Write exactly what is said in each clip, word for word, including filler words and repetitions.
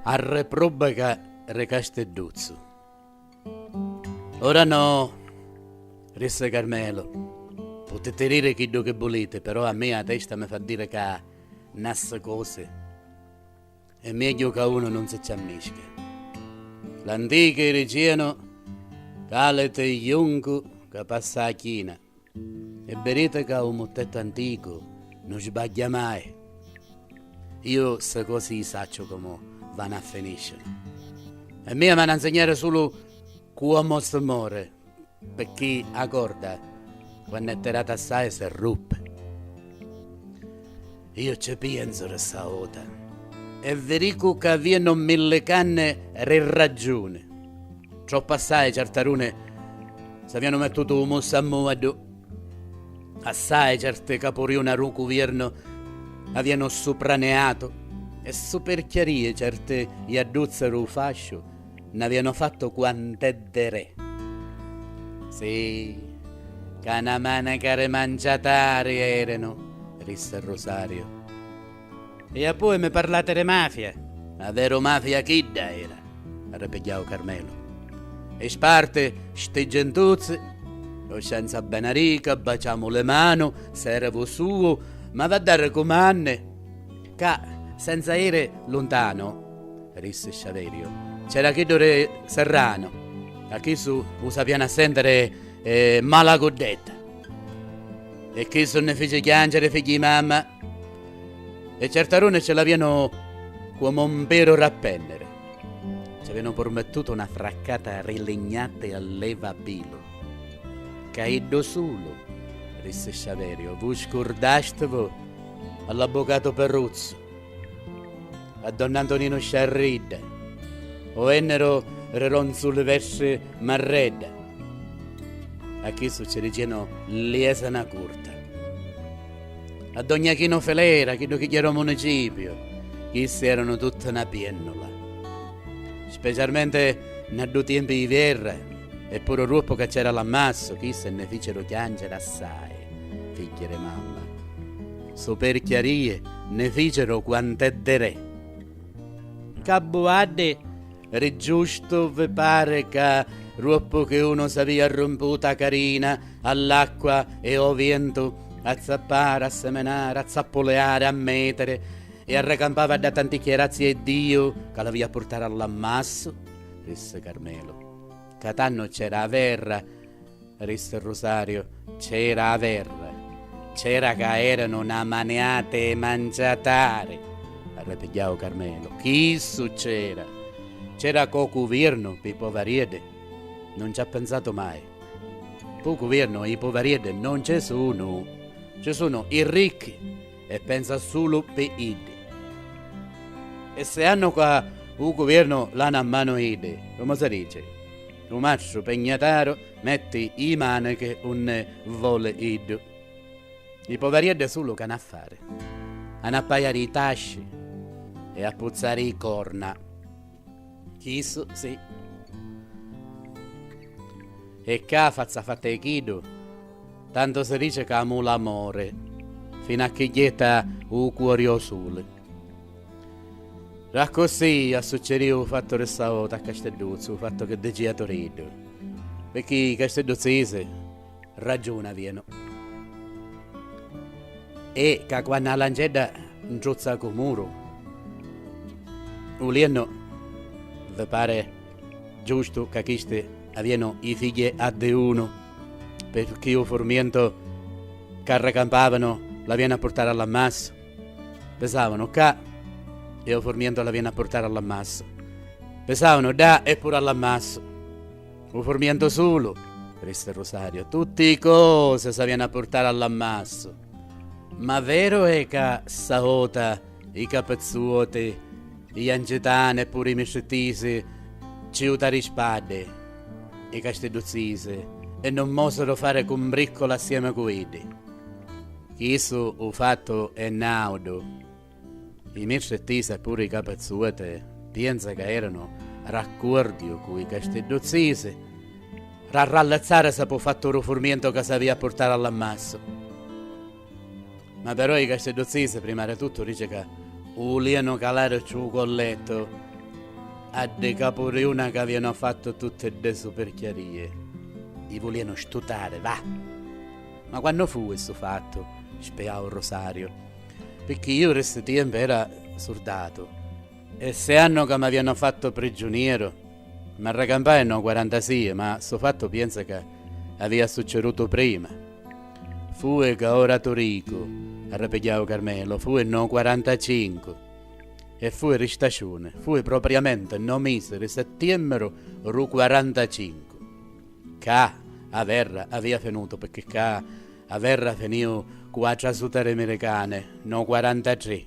A Repubblica ri Castidduzzu. Ora no, rissi Carmelu. Putiti riri chiddu chi vuliti, però a mia a testa mi fa diri ca nassi cosi è megghiu ca unu nun si ci ammisca. L'antichi dicianu ca li ti juncu ca passa a china. E viditi ca u muttettu anticu nun sbagghia mai. Io sti cosi i sacciu comu vanu a finisciri. E mia m'hannu a nsignari sulu cuomu si mori, picchì a corda, quannu è tirata assai, si ruppi. Io ci pienzu ri sta vota e vi dicu ca avianu milli canni ri ragiuni. Troppu assai certaruni s'avianu mettutu u musu a muaddu. Assai certi capuriuna ru cuviernu avianu supraneatu e supirchiarii certi iadduzzi ru fasciu n'avianu fattu quant'è di re. Sì, ca na manica ri manciatari eranu, rissi Rusariu. E appoi mi parlati di mafia? Ma veru mafia chidda era, arripigghiau Carmelu. E sparti sti gentuzzi, o scienza benarica, baciamu li manu, servu suu, ma va dari cumanni, ca senza iri luntanu, rissi Sciaveriu, c'era chiddu di Serranu, a chissu u sapianu a sentiri e mala cuddetta. E chissu nni fici chianciri figghi i mamma. E certaruni ci l'avianu cuomu un piru rappenniri. Ci avianu purmittutu una fraccata ri lignati a leva pilu. Ca iddu sulu, rissi Sciaveriu, vu scurdastivu all'abbucatu Perruzzu. A don Antoninu Sciarridda, o enniru ri don Sulivestri Marredda. A chissu ci dicianu liesana curta. A don Jachinu Filera, chiddu chi era o municipiu, chissi eranu tutti na piennula. Specialmenti nna ddu tiempi i vierra, e puru ruoppu ca c'era l'ammassu, chissi nni ficiru chianciri assai, figghi ri mamma. Supirchiarii nni ficiru quant'è di re. Ca buaddi, ri giustu vi pari ca ruoppu chi unu s'avia rumputu a carina, all'acqua e o vientu, a zappari, a seminari, a zappuliari, a metiri, e arracampava dda tanticchia e razia e Diu ca l'avia a purtari all'ammassu? Rissi Carmelu. Ca tannu c'era a verra, rissi Rusariu, c'era a verra, c'era ca eranu na maniata e manciatari, arripigghiau Carmelu. Chissu c'era, c'era co cuviernu pi povarieddi, nun ci ha pinsatu mai. Pu cuviernu i povarieddi nun ci sunu, ci sunu i ricchi e pensa sulu pi iddi. E si hannu ca u cuviernu l'hannu a manu iddi, comu si dici, u mastru pignataru metti i manichi unni voli iddu. I povarieddi sulu c'hannu a fari? Hannu a paiari i tasci e a puzzari i corna. Chissu sì. E ccà fazza fatta e chiddu, tantu si dici ca a mula mori, finu a chi jetta u cuori o suli. Accussì assucciriu u fattu ri sta vota a Castidduzzu, u fattu chi dicia Turiddu, picchì i castidduzzisi ragiuna avianu. E ca quannu a lancedda ntruzza cu muru, uliennu, vi pari giustu ca chisti avianu i figghi a diunu, picchì u furmientu c'arracampavanu l'avianu a purtari all'ammassu? Pisavanu ccà e u furmientu l'avianu a purtari all'ammassu. Pisavanu ddà e puru all'ammassu. U furmientu sulu, rissi Rusario, tutti i cosi s'avianu a purtari all'ammassu. Ma veru è ca sta vota i capizzuoti, i ancitani e puru i mistrittisi ci jutari i spaddi, i castidduzzisi, e nun mosiru fari cumbriccula assiemi cu iddi. Chissu u fattu è naudu. I mistrittisi e puru i capizzuoti pienza ca eranu raccuordiu cu i castidduzzisi, r'arrallizzarisi pu fattu ru furmientu ca s'avia a purtari all'ammassu. Ma però i castidduzzisi, prima di tuttu, dici ca ulianu calari ciù u collettu, A ddi capuriuna c'avianu fattu tutti ddi supirchiarii. I vulianu stutari, va! Ma quannu fui ssu fattu? Spiau Rusariu. Picchì iu ri ssi tiempi era surdatu. E ssi annu ca m'avianu fattu prigiunieru, m'arracampai nno quarantasii, ma ssu fattu pienzu ca avia succerutu prima. Fui ca ora tu ricu, arripigghiau Carmelu, fui nno quarantacincu. E fui ri staciuni, fui propriamenti nno misi ri settiemmiru ru quarantacincu. Ccà a verra avia finutu, picchì ccà a verra finiu cu a trasuta ri miricani nno quarantatrì.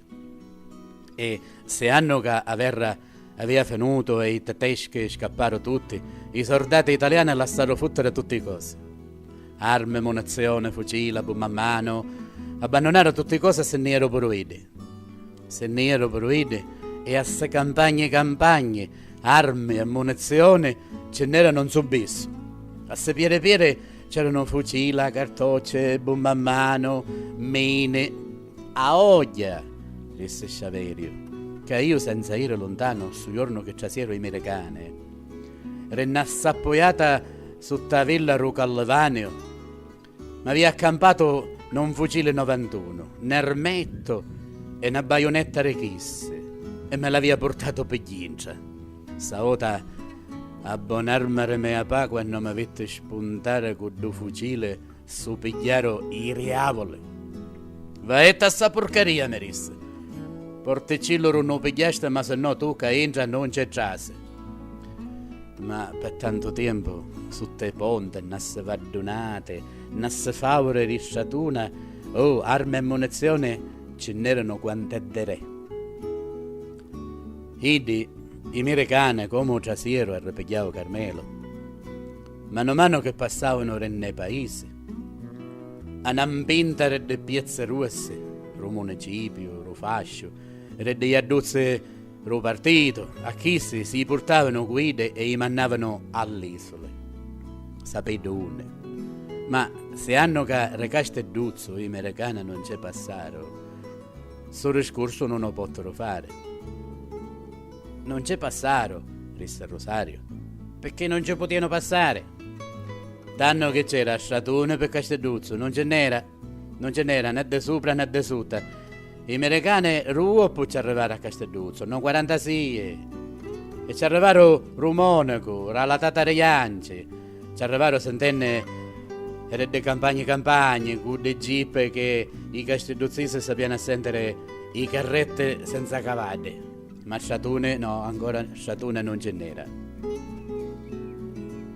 E ssi annu ca a verra avia finutu e i teteschi scapparu tutti, i sordati italiani lassaru futtiri tutti i cosi. Armi, munizioni, fucila, bumma a manu, abbannunaru tutti i cosi e si nni jeru puru iddi. Si nni jeru puru iddi e a ssi campagni campagni, armi e munizioni ci nn'eranu nzubissu. A ssi pieri pieri c'eranu fucila, cartocci, bumma a manu, mini. A oghia, rissi Sciaveriu, ca iu senza iri luntanu ssu jornu chi trasieru i miricani, ri na sappuiata sutta a villa ru Callivaniu, m'avia accampatu nun fucili novantunu, n'ermettu e na baiunetta ri chissi e mi l'avia purtatu pi gghintra. Ssa vota a bon'arma ri me apa quannu mi vitti spuntari cu ddu fucili ssu pigghiaru i riavuli. Vaetti a ssa purcaria, mi rissi. Porticillu ru nu pigghiasti, ma si no tu ca intra nun ci trasi. Ma pi tantu tiempu sutta i ponti nna ssi vaddunati, nna ssi fauri ri stratuna, oh, armi e munizioni ci nn'eranu quant'è di re. Iddi, i miricani, comu trasieru, arripigghiau Carmelu. Manu manu chi passavanu ri nni paisi, a na mpinta ri ddi piezzi russi, ru municipiu, ru fasciu, ri ddi jadduzzi ru partitu, a chissi si i purtavanu cu iddi e i mannavanu all'isuli. Sapiddu unni. Ma si annu ca ri Castidduzzu i miricani nun ci passaru, ssu discursu nun u potturu fari. Nun ci passaru, rissi Rusariu, picchì nun ci putianu passari. Tannu chi c'era stratuni pi Castidduzzu, nun ci nn'era, nun ci nn'era né di supra né di sutta. I miricani ru uoppu ci arrivaru a Castidduzzu, nno quarantasii, e ci arrivaru ru monacu, ra latata ri janci, ci arrivaru sintenni ri ddi campagni campagni, cu ddi jeep chi i castidduzzisi sapianu a sentiri i carretti senza cavaddi. Ma stratuni no, ancora stratuni nun ci nn'era.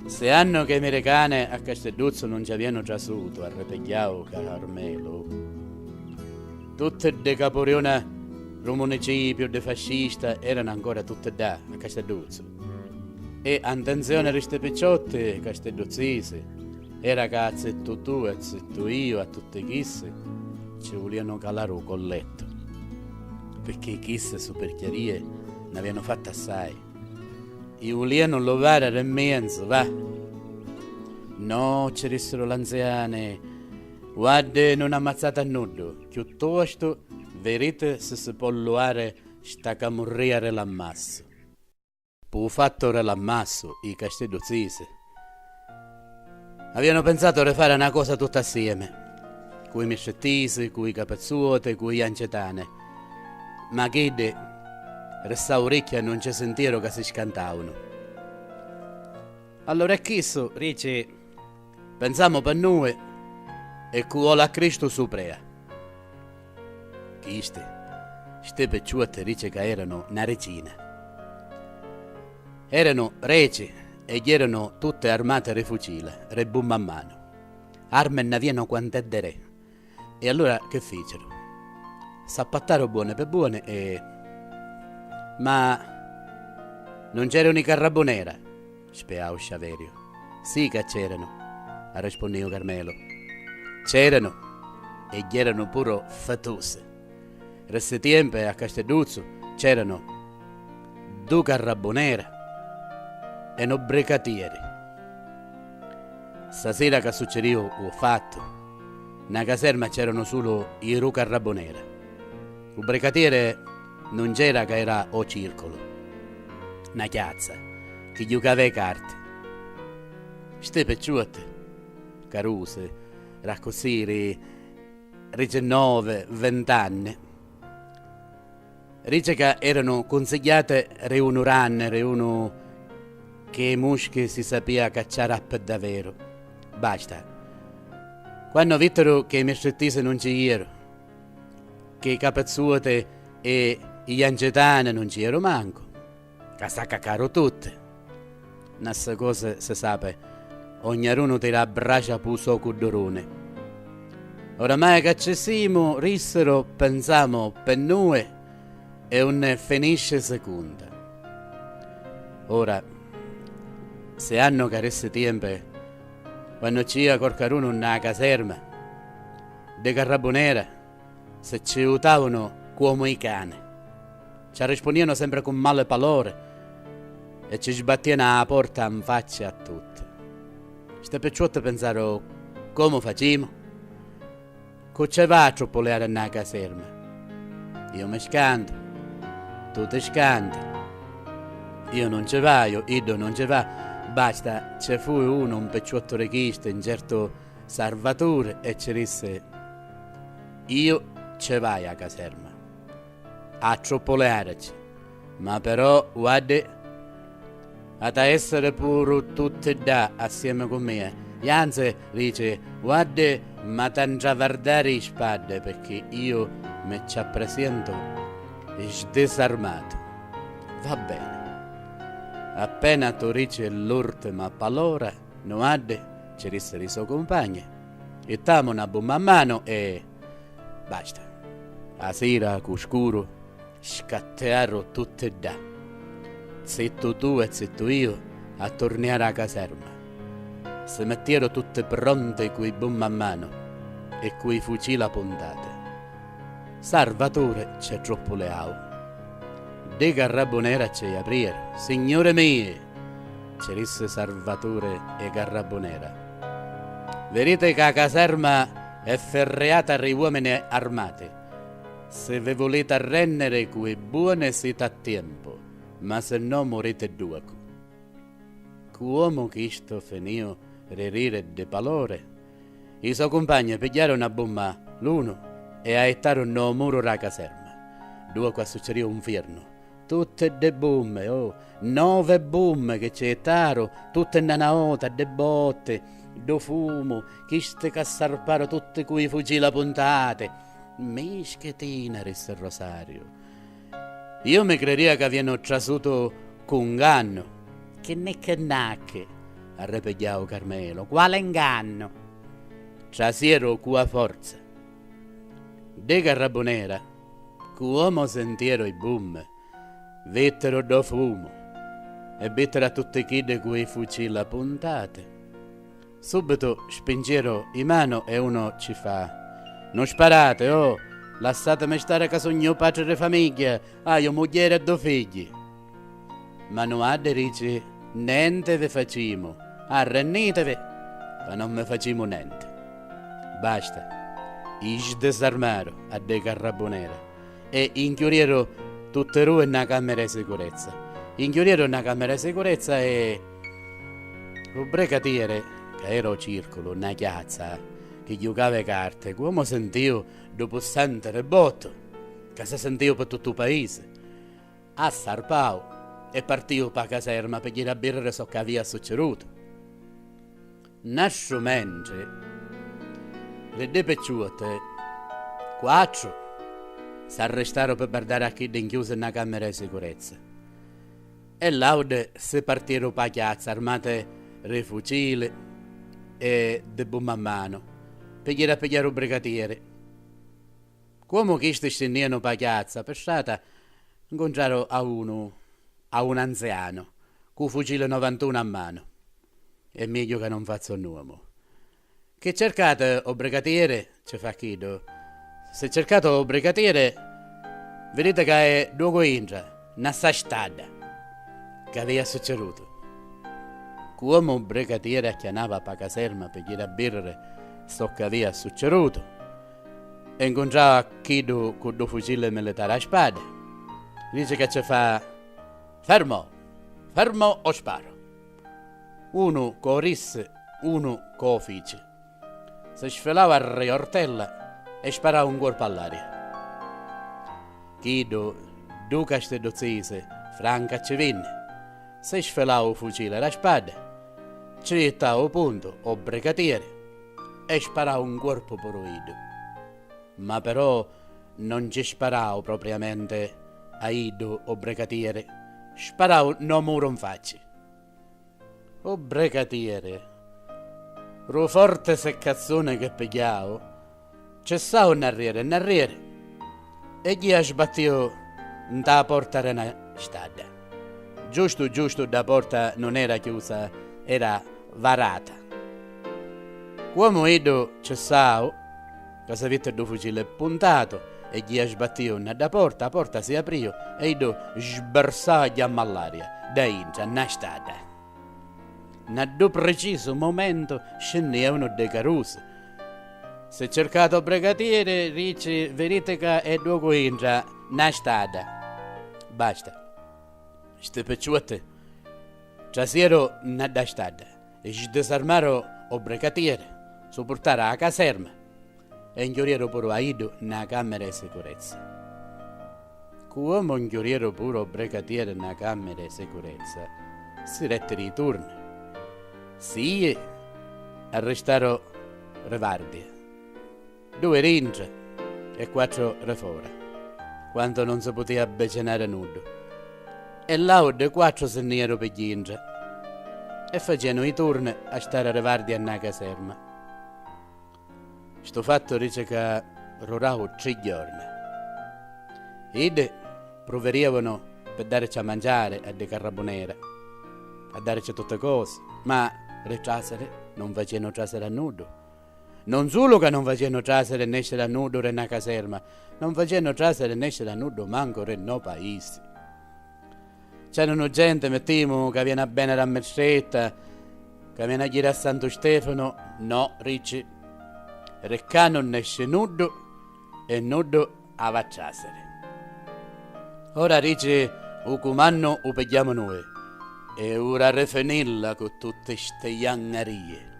Ssi annu chi i miricani a Castidduzzu nun ci avianu trasutu, arripigghiau Carmelu, tutti ddi capuriuna ru municipiu, ddi fascista, eranu ancora tutti ddà, a Castidduzzu. E a ntenzioni ri sti picciotti castidduzzisi era ca a zittu tu e a zittu iu, a tutti chissi, ci vulianu calari u collettu, picchì chissi supirchiarii n'avianu fattu assai. I vulianu luvari ri mienzu, va! No, ci dissiru l'anziani, vuaddi nun ammazzati a nuddu, chiuttostu viriti si si pò luari sta camurria ri l'ammassu. Pu fattu ri l'ammassu, i castidduzzisi avianu pinsatu ri fari na cosa tutti assiemi, cu i mistrittisi, cu i capizzuoti, cu i jancitani, ma chiddi ri ssa uricchia nun ci sintieru ca si scantaunu. Allura è chissu, rici, pinsamu pi nui e cu voli a Cristu suprea. Chisti, sti picciuotti rici ca eranu na ricina. Eranu reci e jeranu tutti armati ri fucila, ri bumma a manu. Armi nn'avianu quant'è di re. E allura chi ficiru? S'appattaru buoni pi buoni e... Ma nun c'eranu i carrabbunera? Spiau Sciaveriu. Sì ca c'eranu, arrispunniu Carmelu. C'eranu e jeranu puru fitusi. Ri ssi tiempi a Castidduzzu c'eranu du carrabbunera e nu bricatieri. Ssa sira ca succiriu u fattu, nna caserma c'eranu sulu i ru carrabbunera. U bricatieri nun c'era ca era o circulu. na chiazza, chi jucava 'e carte. Sti picciuotti, carusi, d'accussì ri, ri diciannove, vint'anni, dice ca eranu cunsigghiati ri unu ranni, ri unu chi 'e muschi si sapìa cacciari a piddaveru. Basta. Quannu vittiru chi 'i mistrittisi nun ci jeru, chi 'i capizzuoti e 'i jancitani nun ci jeru mancu, ca s'accacaru tutti. Na ssa cosa si sapi, ognarunu tira a bracia pû so cudduruni. Oramai ca ci simu, rissiru, pinsamu pi nui e unni finisci si cunta. Ora, si hannu ca rissi tiempi, quannu ci jia corcarunu nna caserma, ddi carrabbunera, si ci jutavanu cuomu i cani. Ci arrispunnianu sempri cu mali palori e ci sbattianu a porta 'n facci a tutti. Sti picciuotti pinsaru: "Comu facimu? Cu ci va a truppuliari nna caserma? Iu mi scantu, tu ti scanti, iu nun ci vaiu, iddu nun ci va." Basta, ci fui unu, un picciuottu ri chisti, un certu Sarvaturi, e ci rissi: "Iu ci vaiu a caserma a truppuliarici, ma però, uaddi, ata essiri puru tutti ddà assiemi cu mia. Ianzi, dici, uaddi, m'ata ntravardari i spaddi, picchì iu mi ci appresientu sdisarmatu." "Va beni. Appena tu dici l'urtima palora, nuaddi", ci dissiri i so cumpagni, "ittamu na bumma a manu e basta." A sira, cu scuru, scattiaru tutti ddà. Zittu tu e zittu iu a turniari a caserma. Si mittieru tutti pronti cu i bummi a manu e cu i fucili appuntati. Sarvaturi ci truppuliau. Ddi carrabbunera ci japrieru. "Signuri mii!" ci rissi Sarvaturi e carrabbunera. "Viditi ca a caserma è firriata ri uomini armati. Si vi vuliti arrenniri cu i buoni siti a tiempu, ma si no muriti dduacu." Cuomu chistu finiu ri riri ddi palori, i so cumpagni pigghiaru na bumma l'unu e a ittaru nnô muru ra caserma. Dduacu assucciriu un firnu. Tutti ddi bummi, oh, nove bummi chi ci ittaru, tutti nna na ota, ddi botti, ddu fumu, chisti ca sarparu tutti cu i fucili appuntati. "Mischitina", rissi Rosariu. "Iu mi criria ca avianu trasutu cu 'ngannu." "Chi nicchi nnacchi", arripigghiau Carmelu. "Quali 'ngannu?" "Trasieru cu a forza." Ddi carrabbunera, cuomu sintieru i bummi, vittiru ddu fumu e vittiru a tutti chiddi cu i fucili appuntati. Subitu spincieru i manu e unu ci fa: "Non sparate, oh! Lassatimi stari ca sugnu patri ri famigghia, haiu mugghieri e ddu figghi." Ma nuaddi dici: "Nenti vi facimu, arrennitivi, ca non vi facimu nenti." Basta, i sdisarmaru a ddi carrabbunera e inchiurieru tutti dui nna cammira di sicurezza. Inchiurieru nna cammira di sicurezza e u brigatieri, ca era o circulu, nna chiazza, chi jucava i carti, cuomu sintiu ddu pussenti ri bottu, ca si sintiu pi tuttu u paisi, assarpau e partiu pa caserma pi jiri a viriri soccu avia succirutu. Nastru mentri, ri ddi picciuotti, quattru s'arristaru pi bardari a chiddi nchiusi nna cammira di sicurezza. E l'autri si partieru pa chiazza armati ri fucili e di bumma a manu pi jiri a pigghiari u brigatieri. Cuomu chisti scinnianu pa chiazza, pi strata, ncuntraru a unu, a un anzianu, cu fucili novantunu a manu. "È megghiu ca non fazzu nomu." "Chi circati, o brigatieri?" ci fa chiddu. "Si circati o brigatieri, viditi ca è ddocu intra, nna ssa stadda." C'avia succirutu? Cuomu u brigatieri acchianava pa caserma pi jiri a viriri soccu avia succirutu, e ncuntrau a chiddu cu ddu fucili militari a spadda. Dici ca ci fa: "Fermo!" Fermu o sparu! Unu cu 'o rissi, unu cu 'o fici. Si sfilàu a riortella e sparàu un cuorpu all'aria. Chiddu, ddu castidduzzisi, franca ci vinni, si sfilàu 'u fucili e la spadda, ci jittàu 'u puntu 'o brigatieri e sparàu un cuorpu puru iddu. Ma però non ci sparàu propriamenti a iddu 'u brigatieri, sparàu nnô muru 'nfacci. 'U brigatieri, ru forti siccazzuni chi pigghiau, cissau nnarrieri nnarrieri e jia sbattiu nta 'a porta ri na stadda. Giustu giustu dda porta nun era chiusa, era varata. Cuomu iddu cissau, ca si vitti ddu fucili puntatu e jia sbattiu nna dda porta, 'a porta si aprìu e iddu sbirsau a jamma all'aria, dda intra, nna stadda. Nna ddu pricisu mumentu scinnìa unu ddi carusi. Si circatu 'u brigatieri, rici: "Virìtica e ddocu intra, nna stadda." Basta. Sti picciuotti trasieru nna dda stadda, sdisarmaru 'u brigatieri, s'u purtaru â caserma e nchiurieru puru a iddu nna cammira 'i sicurezza. Cuomu nchiurieru puru 'u brigatieri nna cammira 'i sicurezza, si rèttiri i turni. Sîi arristaru ri vardia, dui dintra e quattru ri fora, quantu non si putìa abbicinari nuddu, e l'àutri quattru si nn'ieru pi jintra e facìanu i turni a stari ri vardia nna caserma. Stu fattu dici ca rurau tri jorna. Iddi pruvirìavanu pi dàricci a manciari a ddi carrabunera, a dàricci tutti cosi, ma ri tràsiri non facìanu tràsiri a nuddu. Non sulu ca non facìanu tràsiri e nèsciri a nuddu ri na caserma, non facìanu tràsiri e nèsciri a nuddu mancu ri no paisi. C'eranu genti, mittimu, ca vìanu a vèniri a Mistretta, ca vìanu a jiri a Santu Stefanu, no, dici, ri ccà nun nesci nuddu e nuddu avi a tràsiri. Ora, dici, u cumannu u pigghiamu nui, e ura ri finilla cu tutti sti jangarìi.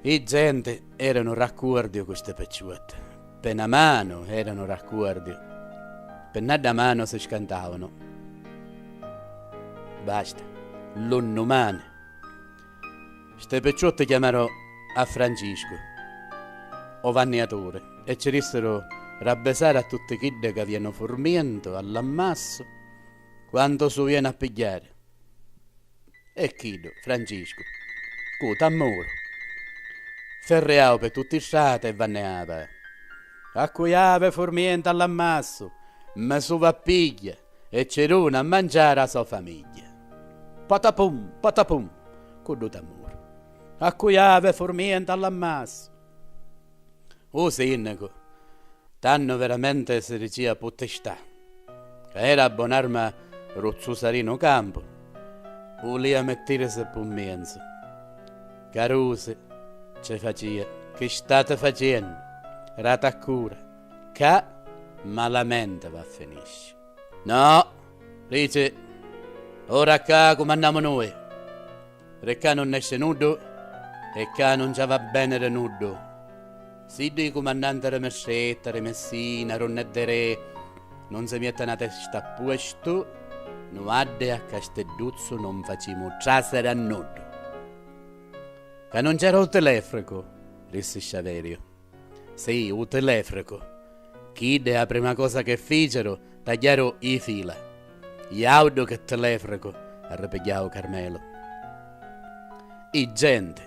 I genti eranu raccuordiu cu sti picciuotti, pi na manu eranu raccuordiu, pi n'adda manu si scantavanu. Basta. Lu nnumani sti picciuotti chiamaru a Franciscu, o vanniaturi, e ci dissiru rabisari a tutti chiddi ca avìanu furmientu all'ammassu quantu su vìanu a pigghiari. E chiddu, Franciscu, cu tammuru, firriau pi tutti i strati e vanniava: "A cui havi furmienti all'ammassu, mi su va pigghia e ci duna a manciari a so famigghia." Patapum, patapum, cu ddu tammuru. "A cui havi furmienti all'ammassu." U sinnicu, tannu veramenti si dicìa putistà, ca era a bon'arma ru zusarinu Campu, vulìa mittìrisi pu mienzu. Carusi, ci facìa, chi stati facennu? Rata a cura, ccà malamenti va a finisci. No, dici, ora ccà cumannamu nui. Ri ccà nun nesci nuddu e ccà nun ci havi a vèniri nuddu. Siddu i cumannanti ri Mistretta, ri Missina, ri unni ddi ri, nun si miettinu a testa a puestu, nuaddi a Castidduzzu nun facimu tràsiri a nuddu. Ca nun c'era u tilèfricu, rissi Sciaveriu. Sì, u tilèfricu. Chiddi a prima cosa chi fìciru, tagghiaru i fila. Iàuddu chi tilèfricu, arripigghiau Carmelu. I genti,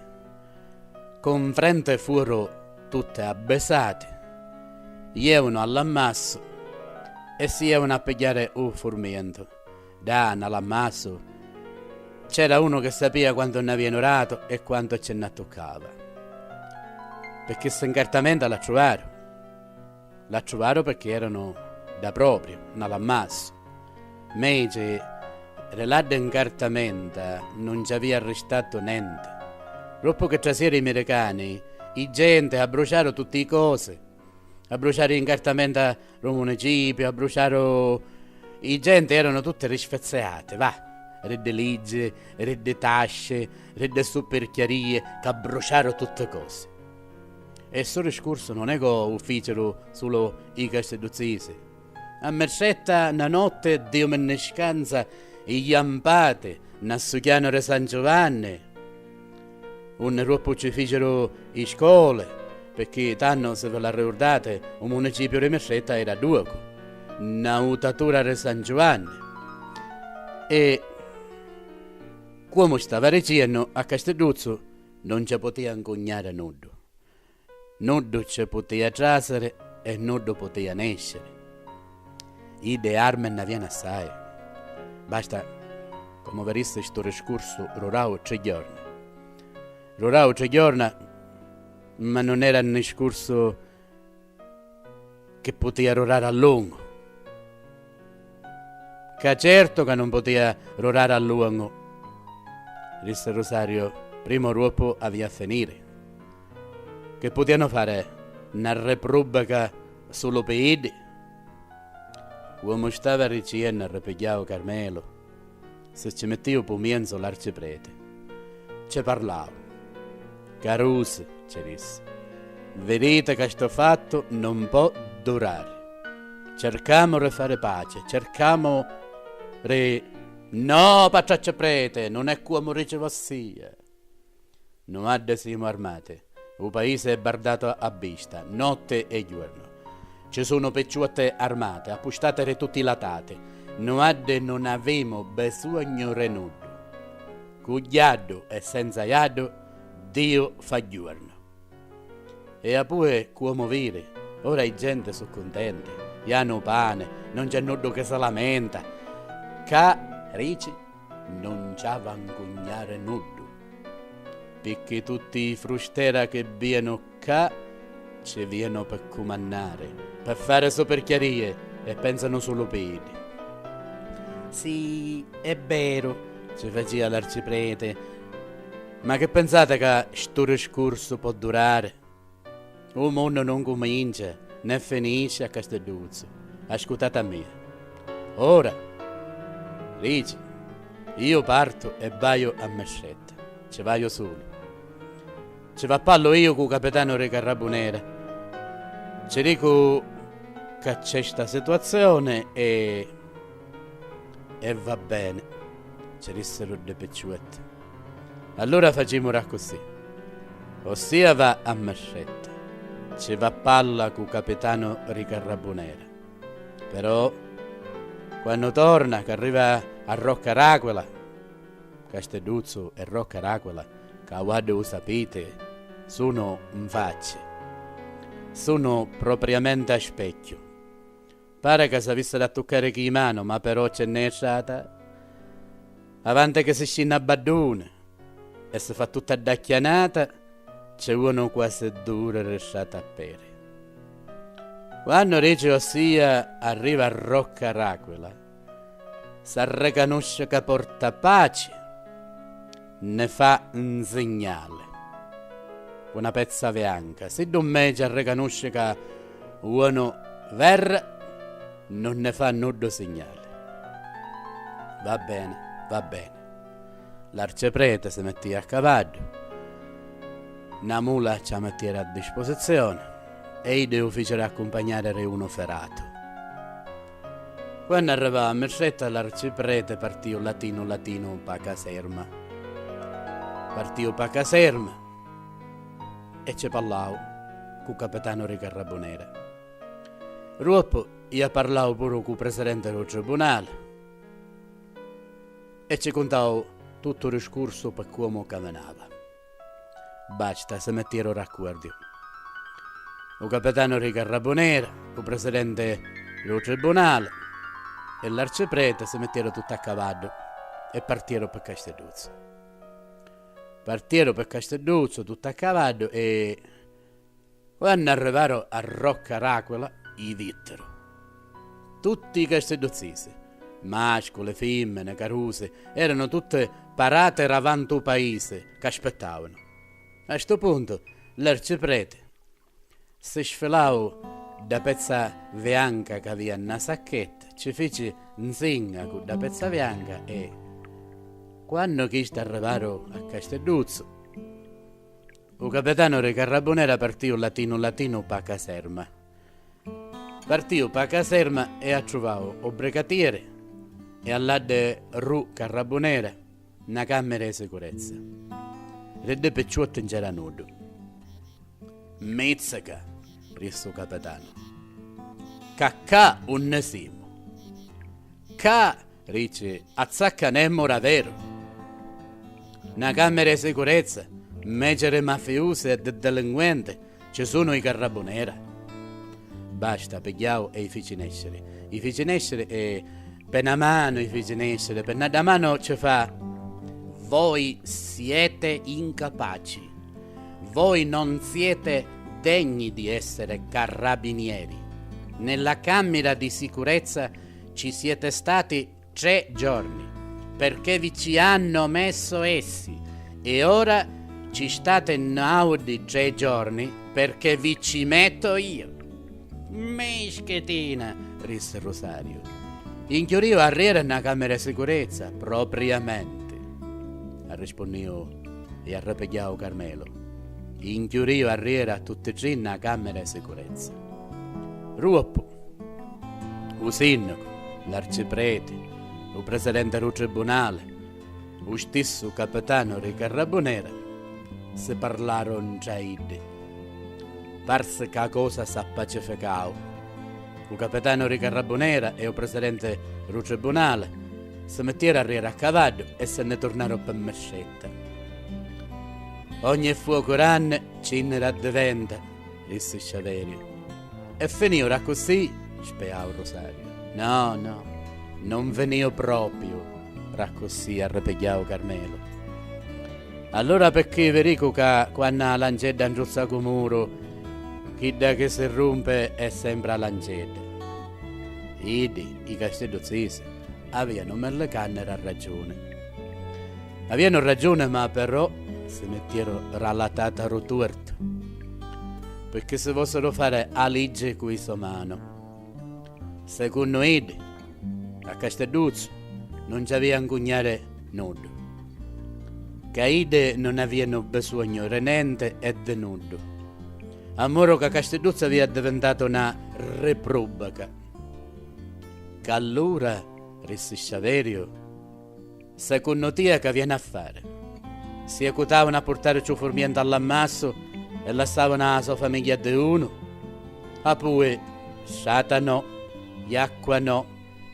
cunfrenti, furu tutti abbisati, jèunu all'ammassu e si jèunu a pigghiari u furmientu. Ddà, nna l'ammassu, c'era unu chi sapìa quantu nn'avìanu datu e quantu ci nn'attuccava. Picchì sti ncartamenta l'attruvàru. L'attruvàru picchì eranu dda propriu, nna l'ammassu. Meci, ri l'addi ncartamenta nun ci avìa arristatu nenti. Doppu chi trasìru i miricani, i genti abbruciaru tutti i cosi. Abbruciaru i ncartamenta ru municipiu, abbruciaru I genti eranu tutti risfezzeati, va, ri ddi liggi, ri ddi tasci, ri ddi supirchiarìi ca abbruciaru tutti cosi. E ssu riscursu non è ca u ficiru sulu i castidduzzisi. A Mircetta na notti Diu mi nni scanza i jampati nna ssu chianu ri San Giuvanni, unni roppu ci ficiru i scoli, picchì tannu, si vi l'arriurdati, u municipiu ri Mircetta era duocu, na utatura ri San Giuvanni. E, cuomu stava riciennu, a Castidduzzu non ci putia ncugnari nuddu. Nuddu ci putia trasiri e nuddu putia nesciri. Iddi armi nn'avianu assai. Basta, comu virissi, stu riscursu rurau tri jorna. Rurau tri jorna, ma non era un discursu chi putia rurari a lungu. Ca certu ca non putia rurari a luongu, rissi Rusario, prima o ruoppu avia a finiri. Chi putianu fari na riprubbica sulu pi iddi? Cuomu stava riciennu, arripigghiau Carmelu, si ci mittiu pu mienzu l'arcipreti. Ci parlau. Carusi, ci dissi, viditi ca stu fattu non po durari. Circamu ri fari paci, circamu ri... No, patr'arcipreti, non è cuomu dici vossia. Nuaddi simu armati. U paisi è bardatu a bista, notti e juornu. Ci sunu picciuotti armati, appustati ri tutti i latati. Nuaddi non avimu bisuognu ri nuddu. Cu jaddu e senza jaddu, Diu fa juornu. E appui cuomu viri, ora i genti su cuntenti, janu pani, non c'è nuddu chi si lamenta. Ca, rici, non ci ava ncugnari nuddu, picchì tutti i frustera chi bienu cca ci vienu pi cumannari, pi fari supirchiarii e pensanu sulu pi iddi. Sì, è beru, ci facia l'arcipreti, ma chi pinsati ca stu discursu po durari? U munnu non cumincia né finisci a Castidduzzu. Ascutati a mia. Ora, dici, iu partu e vaiu a Miscetta. Ci vaiu sulu. Ci va parlu iu cu capitanu ri carrabunera. Ci dicu ca c'è sta situazione e E va beni, ci dissiru ddi picciuetti. Allura facimuri accussì. Ossia va a Miscetta, ci va palla cu capitanu ri carrabunera. Però, quannu torna, c'arriva a Rocca d'Aquila, Castidduzzu e Rocca d'Aquila, ca uaddi u sapiti, sunu nfacci, sunu propriamenti a specchiu. Pari ca s'avissi da tuccari chi manu, ma però ci nn'è strata. Avanti chi si scinni a badduni e si fa tutta dda chianata, ci vunu quasi duri ri strata a peri. Quannu dici ossia arriva a Rocca d'Aquila, s'arricanusci ca porta paci, nni fa 'n signali cu na pezza vianca. Siddu mmeci arricanusci ca uonu verra, nun nni fa nuddu signali. Va beni, va beni. L'arcipreti si mittia a cavaddu, na mula ci a mittieri a disposizioni e iddi u ficiru accumpagnari ri unu firatu. Quannu arrivau a Miscetta, l'arcipreti partiu latinu latinu pâ caserma. Partiu pâ caserma e ci pallau cu capitanu ri carrabunera. Ruoppu ia parlau puru cu presidenti ru tribunali e ci cuntau tuttu u discursu pi cuomu caminava. Basta, si mittieru d'accuerdiu. U capitanu ri carrabunera, u presidenti ru tribunali e l'arcipreti si mittieru tutti a cavaddu e partieru pi Castidduzzu. Partieru pi Castidduzzu tutti a cavaddu e, quannu arrivaru a Rocca d'Aquila, i vittiru. Tutti i castidduzzisi, masculi, fimmini, carusi, eranu tutti parati ravanti u paisi c'aspittavanu. A stu puntu l'arcipreti si sfilau dda pezza vianca c'avia nna sacchetta, ci fici nzinga cu dda pezza vianca e, quannu chisti arrivaru a Castidduzzu, u capitanu ri carrabbunera partiu latinu latinu pâ caserma. Partiu pâ caserma e attruvau u brigatieri e all'addi ru carrabbunera nna cammira di sicurezza. Ri ddi picciuotti nc'era nuddu. Mizzica, rissi u capitanu, ca ccà unni simu? Ccà, rici, azzaccanemu daveru. Nna cammira di sicurezza, mmeci di mafiusi e di delinquenti, ci sunu i carrabbunera. Basta, pigghiau e i fici nesciri. I fici nesciri e, pi na manu i fici nesciri, pi n'adda manu ci fa: Voi siete incapaci. Voi non siete degni di essere carabinieri. Nella camera di sicurezza ci siete stati tre giorni, perché vi ci hanno messo essi, e ora ci state n'autri tre giorni, perché vi ci metto io. Mischietina, rissi Rusariu. Inchiurìu arriera nna camera di sicurezza, propriamenti, arrispunnìu e arripigghiau Carmelu. Inchiurìu arriera a tutti tri nna camera di sicurezza. Ruoppu, u sinnicu, l'arcipreti, u presidenti ru tribunali, u stissu capitanu ri carrabbunera, si parlaru ntra iddi. Parsi ca a cosa s'appacificau. U capitanu ri carrabbunera e u presidenti ru tribunali si mittieru arriera a cavaddu e si nni turnaru pi Mistretta. Ogni fuocu ranni cinniri addiventa, rissi Sciaveriu. E finiu d'accussì? Spiau Rusariu. No, no, non finiu propriu d'accussì, arripigghiau Carmelu. Allura picchì vi dicu ca quannu a lancedda ntruzza cu muru, chidda chi si rumpi è sempri a lancedda. Iddi, i castidduzzisi, avianu milli canni ra ragiuni. Avianu ragiuni, ma però si mittieru ra latata ru tuortu, picchì si vòssiru fari a liggi cu i so manu. Secunnu iddi, a Castidduzzu nun ci avia a ncugnari nuddu, ca iddi nun avianu bisognu ri nenti e di nuddu. Ammoru ca Castidduzzu avia addivintatu na riprubbica. Ca allura, rissi Sciaveriu, secunnu tia c'avianu a fari? Si ecutavanu a purtarici u furmientu all'ammassu e lassavanu a so famigghia di unu? Appui, strata no, iacqua no,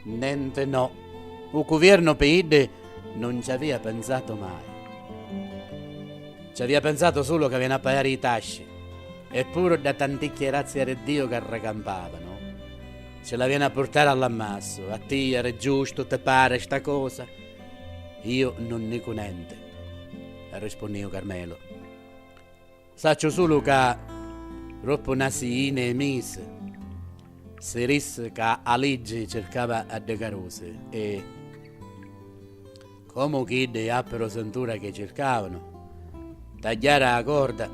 nenti no. U cuviernu pi iddi nun ci avia pinsatu mai. Ci avia pinsatu sulu c'avianu a paiari i tasci, e puru dda tanticchia grazia ri Diu ca ricampavanu, ci l'avianu a purtari all'ammassu. A tia, ri giustu, ti pari sta cosa? Iu nun nicu nenti, arrispunniu Carmelu. Sacciu sulu ca, doppu na siina e misi, si rissi ca a liggi circava a ddi carusi e, comu chiddi appiru sintura chi circavanu, tagghiara a corda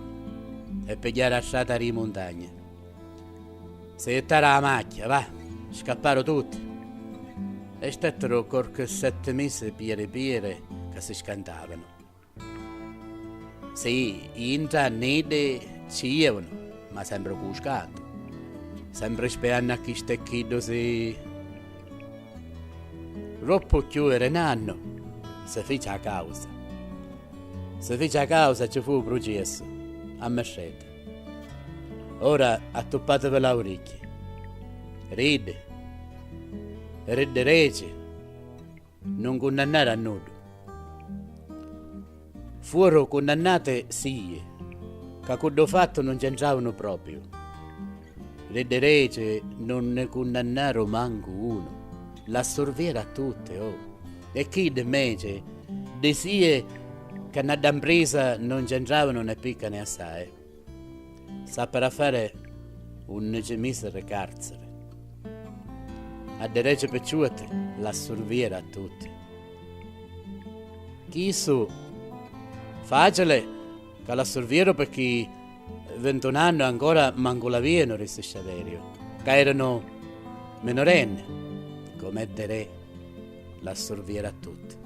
e pigghiara a strata ri muntagna. Si jittara a macchia, va, scapparu tutti e stetturu corchi setti misi pieri pieri ca si scantavanu. Sì, intra nni iddi ci ievanu, ma sempri cu u scantu, sempri spiannu a chistu e chiddu si. Doppu cchiù ri n'annu si fici a causa. Si fici a causa, ci fu u pruciessu, a Mistretta. Ora attuppativi l'auricchi. Riddi, riddi reci, nun cunnannaru a nuddu. Fuoru cunnannati sii, ca cu ddu fattu nun c'entravanu propriu. Riddi reci nun nni cunnannaru mancu unu, l'assurvieru a tutti, oh. E chiddi, mmeci, ddi sii ca nna dda mprisa nun c'entravanu né picca né assai. S'appiru a fari unnici misi ri carziri. A ddi reci picciutti l'assurvieru a tutti. Chissu facili ca l'assurvieru picchì vintun annu ancora mancu l'avianu, rissi Sciaveriu. Ca eranu minorenni, com'è de re, l'assurviera a tutti.